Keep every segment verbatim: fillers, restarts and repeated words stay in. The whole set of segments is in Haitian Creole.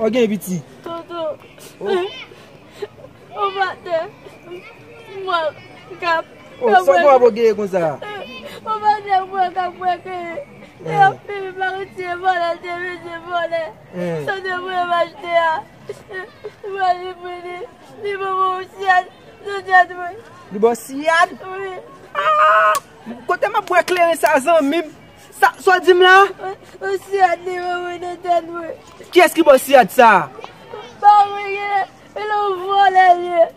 Ou gen piti? Tonton. O patnè. Mwen k ap. O, sa w ap genyen konsa? O patnè, mwen k ap wè ke. E anpil, m pa retire vòlè, se mesye vòlè. Sa te voye m achte a. Mwen li vini. Li ban mwen yon syèt. Nan tèt mwen. Li ba w siyad? Wi. Ah! Kote m ap wè kleren sa, zanmi m? Sa, sa w di m la? Yon siyad li ban mwen nan tèt mwen. Kiyès ki ba w siyad sa? Pa mwen gen, e lè yon vòlè li ye.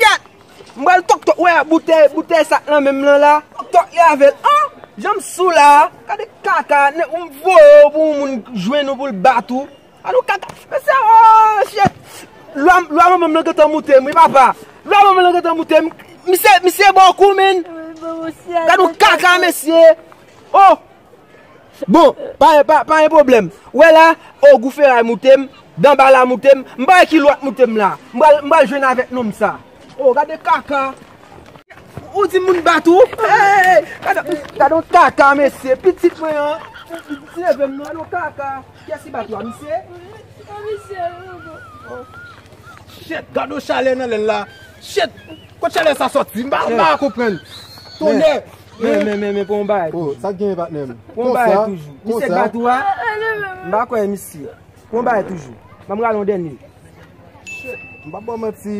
Kyèt! M pral tòk tòk wè boutèy, boutèy sa k nan men m lan la. Tòk tòk li avè l. An! Jan m sou la. Gade kaka, nèg ou m voye w pou yon moun jwenn ou pou l bat ou. Gade yon kaka. Mesye, oh, shit! Lwa, lwa manman m lan gentan moute m, wi, papa. Lwa manman m lan gentan moute m. Misye, misye ba w kou, menn. Gade yon kaka, mesye. Oh! Bon, pa, pa, pa gen pwoblèm. Ou wè la, o gou feray moute m, danba la moute m, m pa wè ki lwa k moute m la. M pral, m pral jwenn avèk nonm sa. O, gade kaka. Ou di moun bat ou? Hey, gade, gade yon kaka, mesye. Pitit mwen an, ti neve m nan, gade yon kaka. Kiyès ki bat ou a, misye? Misye, tonton. Shit, gade yon chalè nan lè l la. Shit, kot chalè sa sòti? M pa, m pa konprann. Tonnè. Men, men, men, men, pran yon bagay. Oh, sa k genyen, patnè m? Pran yon bagay toujou. Misye k bat ou a? M pa kwè misye. Pran yon bagay toujou. Ban m rale yon dènye. M p ap ba w manti.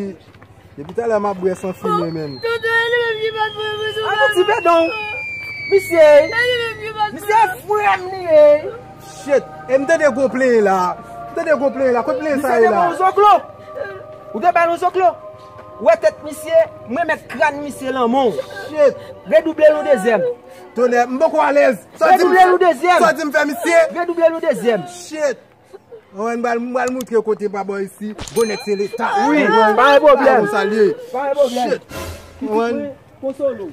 Depi talè m ap bwè san fimen menm. Tonton, e li menm ki bat mwen, mwen sou An ti bedon. Misye. E li menm ki bat Misye frè m li ye. Shit. E m tande gwo plenyen la. M tande gwo plenyen la. Kot plenyen sa Misye ye te la? Ban yon zoklo. Ou te ba l yon zoklo. Wè tèt misye, mwen mèt kràn misye lan men w. Shit. Redouble l yon dezyèm. Tonnè, m poko alèz. Sa w di m Redouble l yon dezyèm. Sa w di m fè misye? Redouble l yon dezyèm. Shit. Mwen m pral, m pral moutre kote pa bò isi. Bonèt se leta. Wi, pa gen pwoblèm. Sa l ye. Pa gen pwoblèm. Shit. Mwen Konsole w.